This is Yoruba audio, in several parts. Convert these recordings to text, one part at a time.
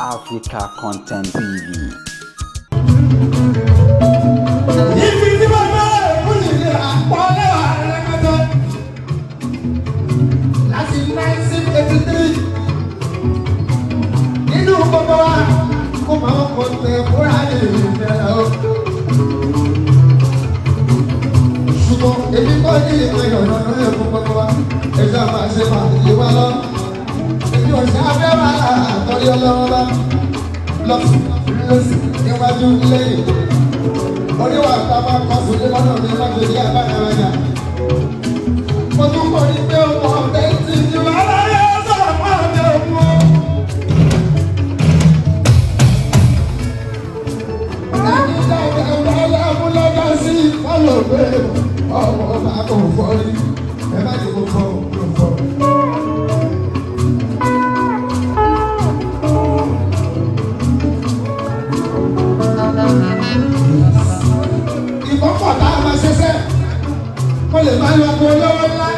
Africa Content TV. Láti 1983 nínú gbogbo wa kó máa ń kọ tẹ fúnra ìfẹ́ o. Ṣùgbọ́n èmi kọ́ ní ìpín ọ̀nà náà fún gbogbo wa ẹ̀ṣọ́ máa ṣe máa yé wa lọ. Èmi ò ṣe abẹ́ wa àtọ́rí ọlọ́wọ́ bá lọ́sùn lọ́sùn níwájú lẹ́yìn. Oníwà tá a máa kọ́ sùn lé lọ́nà mi má ṣe ní àbáyọ̀. Mo tún kọ́ ní pé ọmọ ọ̀tẹ́ ti ju aláyé sọ̀rọ̀ fún àmì òun o. Ẹni dáadáa bá lámúlọ́dá sí fọ́lọ̀ pé ọmọ bá kò fọ́rí. Ẹ má ti kó fọ́ òun fọ́. Ìbọn pọ̀ tá a máa ṣiṣẹ́. Mo lè máa lọ kó lọ́wọ́ ńlá.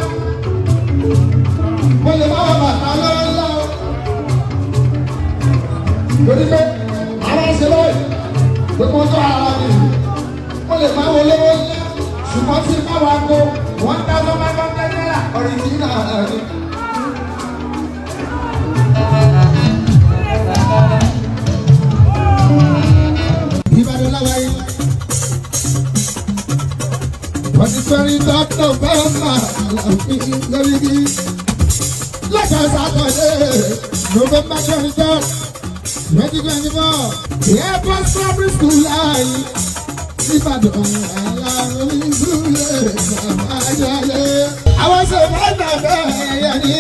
Mo lè máa wọ bàtà lọ́wọ́ ńlá o. Torí pé ara ṣe lọ́wọ́ yìí, gbogbo tó ara mi. Mo lè máa wọ lọ́wọ́ ńlá. Ṣùgbọ́n tí bá wa kó 1,500 naira ọ̀rìjìnà ni. Ìbàdàn láwáyé. 23rd November, lórí lọ́jọ́ Saturday, November 23rd, 2024, the Airport Primary School láàyè Ìbàdàn aláàrin ìdúlé bàbá ayáyé. Àwọn ṣe fáìnà bẹ́ẹ̀ yẹn ní.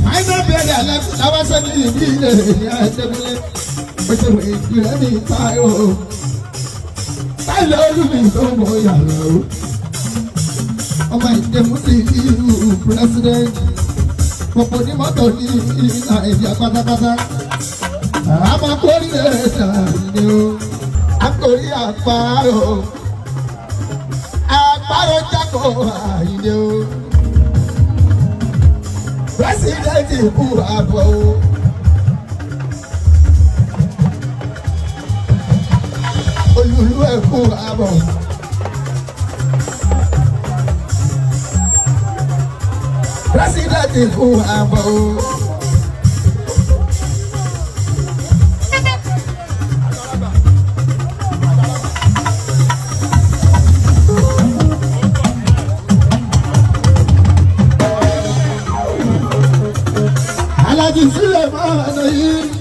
Fáìnà bẹ́ẹ̀ yẹn làwọn ṣe ní ìdílé ní Àjẹgúnlé. Ó ṣe wọ ìdílé ní Táíwò. Táíwò olúmi tó mọ yàrá o. Ọmọ ìdẹ́mú ti ìlú president. Gbogbo ní mọ́tò ní Nàìjíríà pátápátá. Àmọ́ kórìíra ẹ̀dá ni o. Akórí àparò. Àparò jákò àyìnlé o. President kú àbọ̀ o. Olúlu ẹ̀ kú àbọ̀. President kú àbọ̀ o. Alájí sílẹ̀ máa lọ yìí.